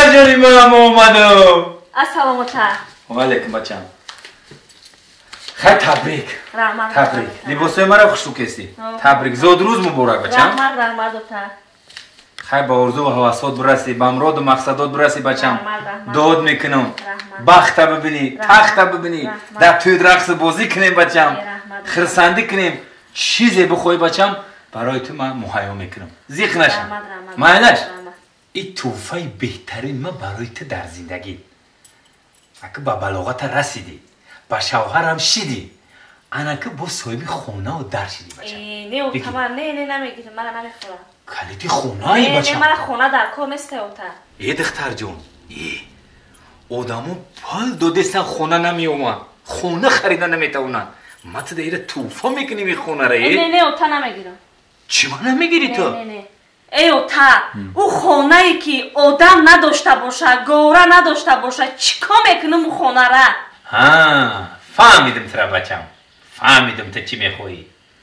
Духтарҷони ман омадам. Ассалому алайкум. Ва алайкум бачам. Хай табрик. Раҳмат. Табрик. Либосҳои маро хушрӯ кестӣ. Табрик. Зодрӯз муборак бачам. Раҳмат, раҳмат ота. Хай ба орзу ва ҳавасот бирасӣ, ба муроду мақсадот бирасӣ бачам. Дод мекунам. Бахта бибинӣ, тахта бибинӣ, дар тӯй рақсу бозӣ кунем бачам. Хирсандӣ кунем. Чизе бихоҳӣ бачам, барои ту ман муҳайё мекунам. Зиқ нашам. Майлаш? Ин тӯҳфаи беҳтарин ман барои ту дар зиндагӣ. Ака ба балоғата расидӣ, ба шавҳарам шидӣ, анака бо соҳиби хонаву дар шидӣ бачам. Не, ота, ман не, не намегирам, мана намехӯрам. Калиди хонаи бачам. Не, мана хона дар кор нест, ота. Э, духтарҷон, э, одамо пул додестан хона намеоманд, хона харида наметавонанд. Ман ту даира тӯҳфа мекунем ин хонара, э? Не, не, ота, намегирам. Чӣ ма намегирӣ ту? Не, не. Эй ота, ӯ хонае ки одам надошта боша, гора надошта боша, чӣ кор мекунам ӯ хонара? Ҳа, фаҳмидим тура бачам. Фаҳмидим ту чӣ мехоҳӣ.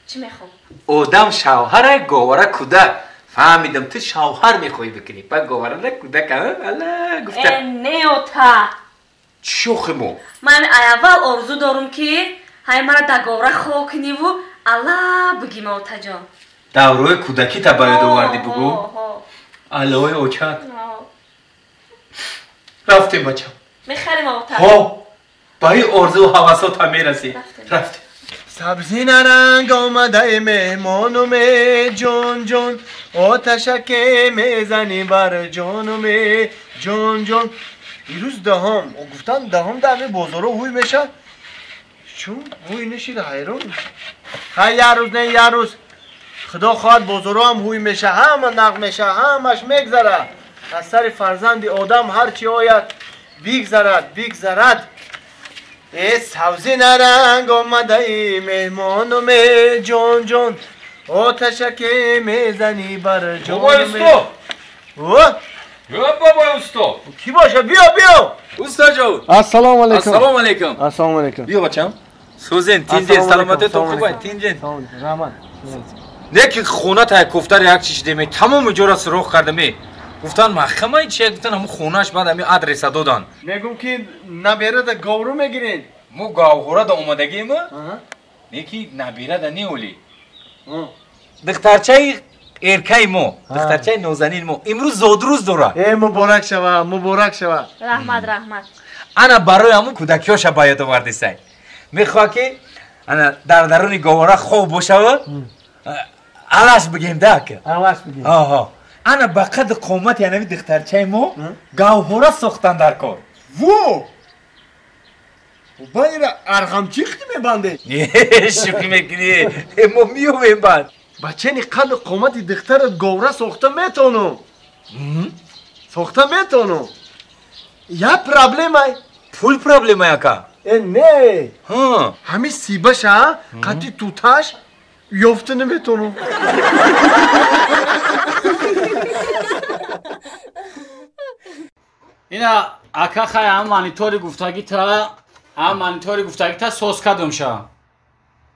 Чӣ мехоҳам? Одам шавҳара, говара кӯдак. Фаҳмидим ту шавҳар мехоҳӣ бикунӣ. Баъд говара на кӯдак, алла гуфта. Э, не ота. Чӣ охи мо? Ман аввал орзу дорум ки ҳай мара да говра хоб куниву алла бигима отаҷон. Даврои кӯдакита ба ёд овардӣ бугӯ? Аллои очат. Рафтем бачам. Мехарем ота. Ҳо, ба ин орзу ҳавасота мерасӣ. Рафтем. Сабзи наранг омадаи меҳмонуме, ҷон ҷон, оташаке мезанӣ бар ҷонуме, ҷон ҷон. Ирӯз даҳом, гуфтам даҳом дар ҳамин бозоро ҳуй меша. Чун ҳуй нешида ҳайрон. Хай як рӯз не як рӯз. Худо хоҳад бозоро ҳам ҳуй меша, ҳама нақд меша, ҳамаш мегзарад. Аз сари фарзанди одам ҳар чӣ ояд, бигзарад, бигзарад. Э, сабзи наранг омадаи меҳмонуме, ҷон ҷон, оташаке мезанӣ бар ҷонуме. Бобои усто! О? Ё бобои усто! Кӣ боша? Биё, биё! Устоҷон! Ассалому алайкум. Ассалому алайкум. Ассалому алайкум. Биё бачам. Сӯзен, тинҷен, саломатиятон хуб ай, тинҷен. Раҳмат. Не ки хона тай кофтар як чиш деме, тамоми ҷора суроғ кардаме. Гуфтан маҳкамаи чи, гуфтан ҳамун хонааш баъд ҳамин адреса додан. Мегум ки наберада говру мегиред. Мо говҳорада омадагием, не ки наберада не оли. Духтарчаи эркаи мо, духтарчаи нозанин мо имрӯз зодрӯз дорад. Э, муборак шава, муборак шава. Раҳмат, раҳмат. Ана барои ҳамун кӯдакиёша ба ёд овардисай. Мехоҳад ки ана дар даруни говора хоб бошава, алаш бигем да ака. Алаш бигем. Аҳа. Ана ба қадди қомати анави духтарчаи мо гавҳора сохтан дар кор. Во! Ба ира арғамчӣ хити мебандед? Не, шӯхӣ мекунӣ. Мо меёвем баъд. Ба чени қадди қомати духтарат говра сохта метавонам. Сохта метавонам. Як проблемай. Пул проблемай ака? Э, не. Ҳамин сибаша қадди туташ ёфта наметавонам. Ина ака хай ҳам монитори гуфтагита, ҳам монитори гуфтагита соз кардам ша.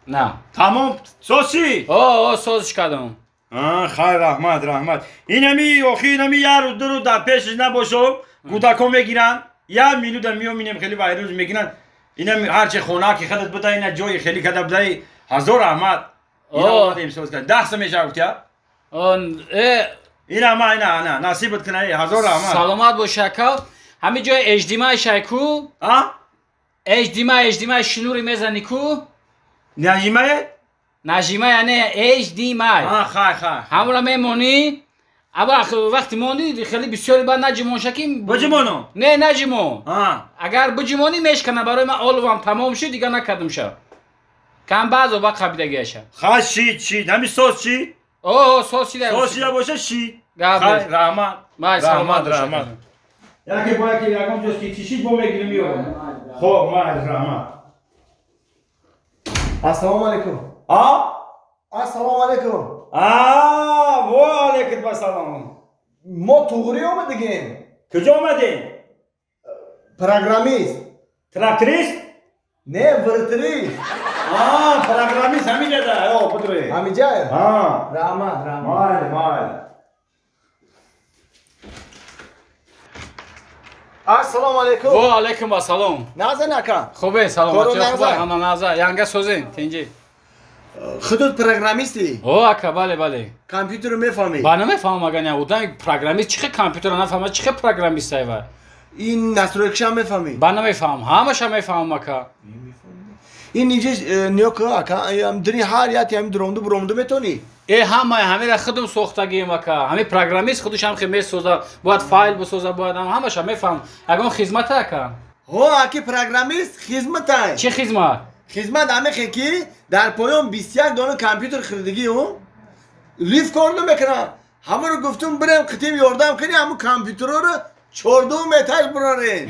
На. Тамом, созши? О, о, созш кардам. Хай, раҳмат, раҳмат. Инами охи, инами як рӯз ду рӯз дар пешаш набошам, кӯдакҳо мегиранд, як минута меоминем хеле вайрӯз мегиранд. Инами ҳарчи хона ки худат буда, ина ҷои хеле када будаи, ҳазор раҳмат. Ина омадем соз кард. 10 сом мешавад гуфтия? Э, ина ма, ина, ана, насибат кунай, ҳазор раҳмат. Саломат бош ака. Ҳамин ҷои HDMI шай ку? А? HDMI, HDMI шнури мезани ку? Нажимае? Нажимае, яъне HDMI. А, хай, хай. Ҳамонро мемонӣ, аба вақти монӣ хеле бисёре баъд наҷимонша ки биҷимонам? Не, наҷимон. Агар биҷимонӣ мешкана, барои ман оловам тамом шуд, дигар накардам ша. Кам баъзо ба қабидагиаша. Хай, шид, шид. Ҳамин соз шид? О, соз шида. Соз шида боша, шид. Хай, раҳмат. Раҳмат, раҳмат. Яке бо яке ягон ҷост ки чӣ шид бо мегирем меорам. Хоб, майли, раҳмат. Ассалому алайкум. А? Ассалому алайкум. А, ва алайкум ассалом. Мо туғрӣ омадагем. Куҷо омадем? Программист. Тракторист? Не, вратарист. А, программист ҳамиҷада. О, будре. Ҳамиҷая? А. Раҳмат, раҳмат. Майли, майли. Ассалому алайкум. Ва алайкум ассалом. Назан ака. Хубе, саломатӣ хуб, ҳама наза. Янга созен, тинҷи. Худут программисти? О, ака, бале, бале. Компьютерро мефаҳмӣ? Ба намефаҳмам, агар не, одам программист чӣ хел компьютерро нафаҳмад, чӣ хел программист айва? Ин настройкаша мефаҳмӣ? Ба намефаҳмам, ҳамаша мефаҳмам, ака. Ин инҷа ниёка, ака, дини ҳар яти ҳами дуромду буромду метонӣ? Э, ҳамаи ҳамира худум сохтагием, ака. Ҳами программист худаш ҳам хел месоза, бояд файл бисоза, бояд ҳамаша мефаҳмам. Ягон хизмата, ака? Ҳо, аки программист хизматай. Чӣ хизмат? Хизмат ҳамехе ки дар поён 21 дона компютер хирдигӣ лифт кор намекунад. Ҳамаро гуфтум бирем қитим ёрдам кунӣ, ҳамун компютерҳоро 14 этаж бурорем.